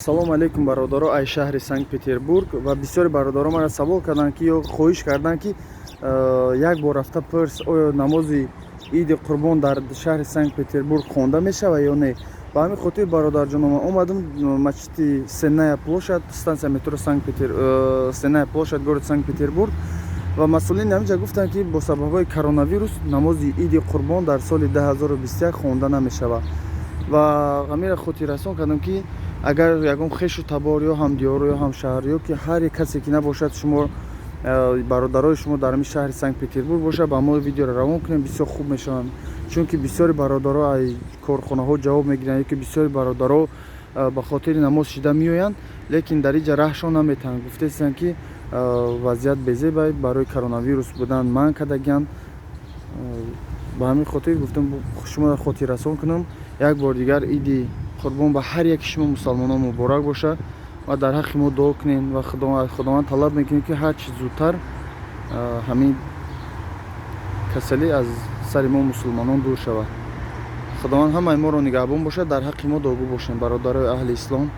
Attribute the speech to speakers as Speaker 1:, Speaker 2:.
Speaker 1: Салому алейкум, бародаро, ай шаҳри Санкт Петербург. Ва бисёри бародаро мара савол карданд, ки ё хоҳиш карданд, ки як бор рафта пурс, оё намози Иди Қурбон дар шаҳри Санкт Петербург хонда мешавад ё не. Ба ҳамин хотир, бародарҷоно, ман омадам масҷиди Сенная площадь, станция метро Сенная площадь, город Санкт Петербург. Ва масъулини ҳаминҷа гуфтанд, ки бо сабабҳои коронавирус намози Иди Қурбон дар соли 2021 хонда намешавад. Ва ҳаминро хотиррасон кардам, ки агар ягон хешу табор ё ҳамдиёру ё ҳамшаҳр ё ки ҳар як касе ки набошад, шумо бародарои шумо дар ҳамин шаҳри Санкт Петербург бошад, ба мо видеоро равон кунем, бисёр хуб мешаванд. Чунки бисёри бародаро ай корхонаҳо ҷавоб мегиранд ё ки бисёри бародаро ба хотири намоз шида меоянд, лекин дар инҷа раҳшон наметаҳанд. Гуфтаистанд, ки вазъият безебай, барои коронавирус будан манъ кардагианд. Ба ҳамин хотир гуфтам, шуморо хотиррасон кунам. Як бор дигар Иди Қурбон ба ҳар яки шумо мусалмонон муборак бошад ва дар ҳаққи мо дуо кунед. Ва Худованд талаб мекунем, ки ҳарчи зудтар ҳамин касалӣ аз сари мо мусулмонон дур шавад. Худованд ҳамаи моро нигаҳбон бошад. Дар ҳаққи мо дуогӯ бошем, бародарои аҳли ислом.